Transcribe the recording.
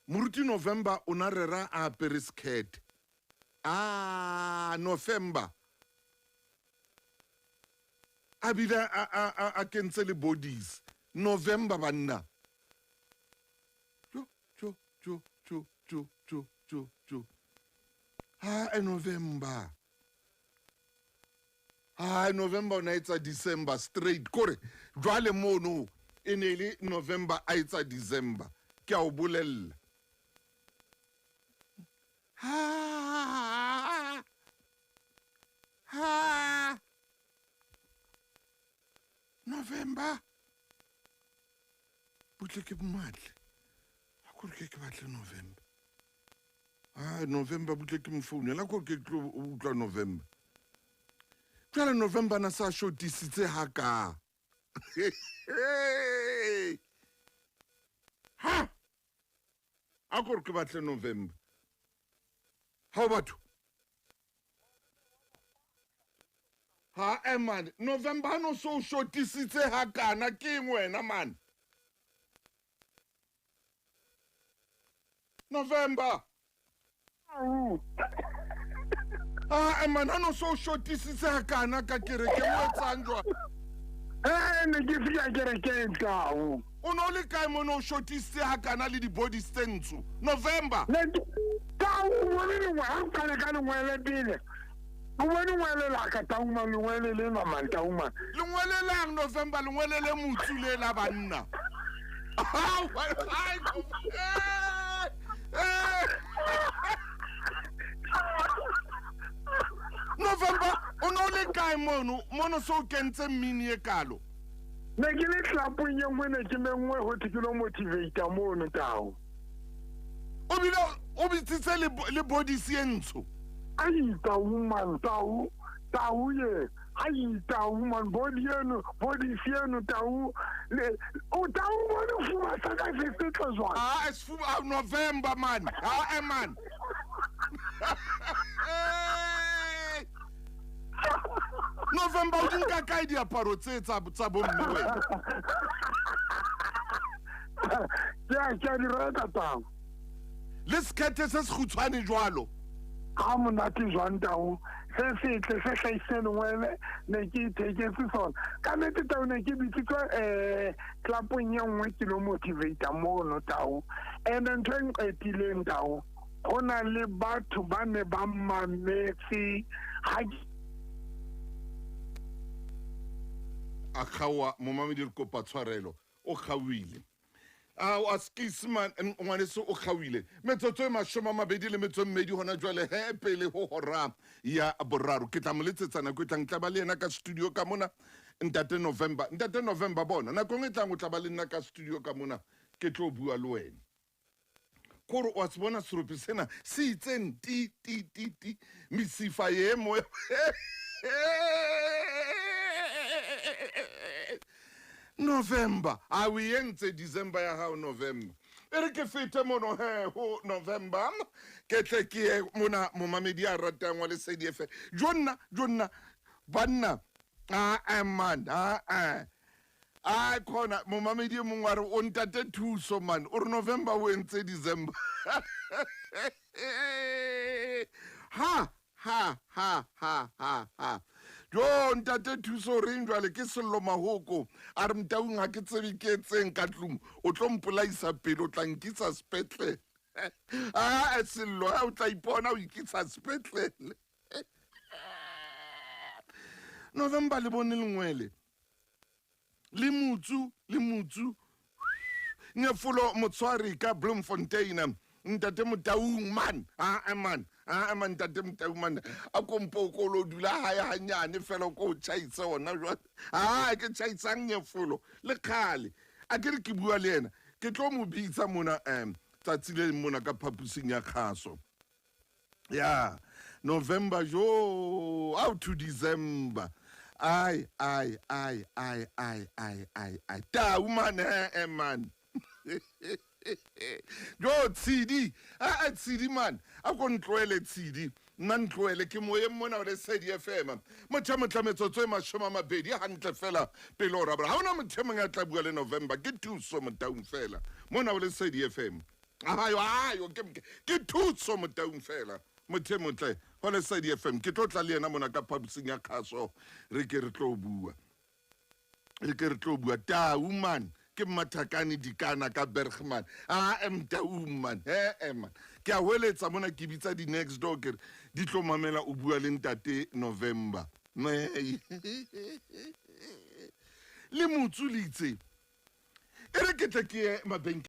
Moruti November o na rera a apere skirt. Ah, November. A bile a kentse le bodies. November banna. Jo jo jo jo jo jo jo jo. Ha e November. Ha November o na etsa December straight kore jwale mono e ne le November a etsa December. Ke a o bolella. Ha ha November butle ke matle a kore ke ke batle November a November butle ke mo founela kore ke tlo utlwa November jwale November na sa shotisitse haka ha a kore ke batle November ha o batho ha e man November ha no so shotisitse hakana ke eng wena man November ah man ha no so shotisitse hakana ka kereke o etsang jwang? Eh, ne ke fika kerekeng tau. O ne o le kae mo ne o shotisitse hakana le di-bodies tse ntsho November? Ne tau bone lengwe ha o qale ka lengwele pele. O bone lengwele la ka tau man lengwele le na man tau man. Lengwele lang November lengwele le motsu le la banna. November o ne o le kae mono mono so o kentse mmini e kalo? Ne ke le tlapong e nngwe ne ke menngwe ho thwe ke lo motivate mono tau. O bile o bitsitse le bodies e ntsho. Ai tau man tau tau ye ai tau man body eno bodies eno tau le o tau bone fuba sa ka se setle jwang. Ah es fuba November man ah man. November o di nka kae diaparo tse tsa bomme wena? Ke a di reka tau. Le sekhethe se sekgutshwane jwalo. Ha monate jwang tau se setle se hlahisitseng lengwele ne ke itheketse sona. Ka nnete tau ne ke bitsitswe clubong e nngwe ke lo motivate mono tau. And ntho e nqetileng tau ho na le batho ba ne ba mametse ha a kgaoa momamedi re kopa tshwarelo o kgaoile. A skis man ngwaneso o kgaoile metsotso e 22 hona jwale he pele ho hora ya boraro ke tla mo letsetsa nako e tlang tla ba le yena ka studio ka mona ntate November. Ntate November bona nakong e tlang o tla ba le nna ka studio ka mona ke tlo bua le wena kore wa se bona serope sena se itseng ti ti ti ti mesifa e mo November a o entse December ya hao November e re ke fete mono he ho November ke tle ke ye mona momamedi a ratang wa Lesedi FM jonna jonna banna a man a a khona momamedi mongwe a re o ntate thuso man o re November o entse December ha ha ha ha ha ha jo ntate thuso reng jwale ke Sello Mahoko a re Motaung ha ke tsebe ke etseng ka tlung o tlo mpolaisa pele o tla nkisa sepetlele a Sello ha o tla ipona o ikisa sepetlele November le bone lengwele le motsu nyefolo motshwari ka Bloemfontein ntate Motaung man a man a man ntate Motaung man a kompo ko lo dula hae hanyane fela ko tjhaitse ona jwale a ke tjhaitsang nyefolo le khale a ke re ke bua le yena ke tlo mo bitsa mona tsatsi le mona ka phapusing ya kgaso ya November jo out to December ai ai ai ai ai ai ai ai tau man man jo tshidi a tshidi man a ko ntloele tshidi nna ntloele ke moyeng mona o Lesedi FM motho motla metsotso e 20 hantle fela pele o rabra ha ona motho mongwe a tla bua le November ke thuso Motaung fela mona o Lesedi FM. Ayo ayo ke ke thutso Motaung fela. Motho e motle ho Lesedi FM ke tlo tla le yena mona ka phaposing ya kgaso re ke re tlo bua. Re ke re tlo bua Tau man ke Mmathakane Dikana ka Bergman. A em Tau man he eh man. Ke a hweletsa mona ke bitsa di next door ke re di tlo mamela o bua le ntate November. Le motsu le itse. E re ke tle ke ye mabenkeleng.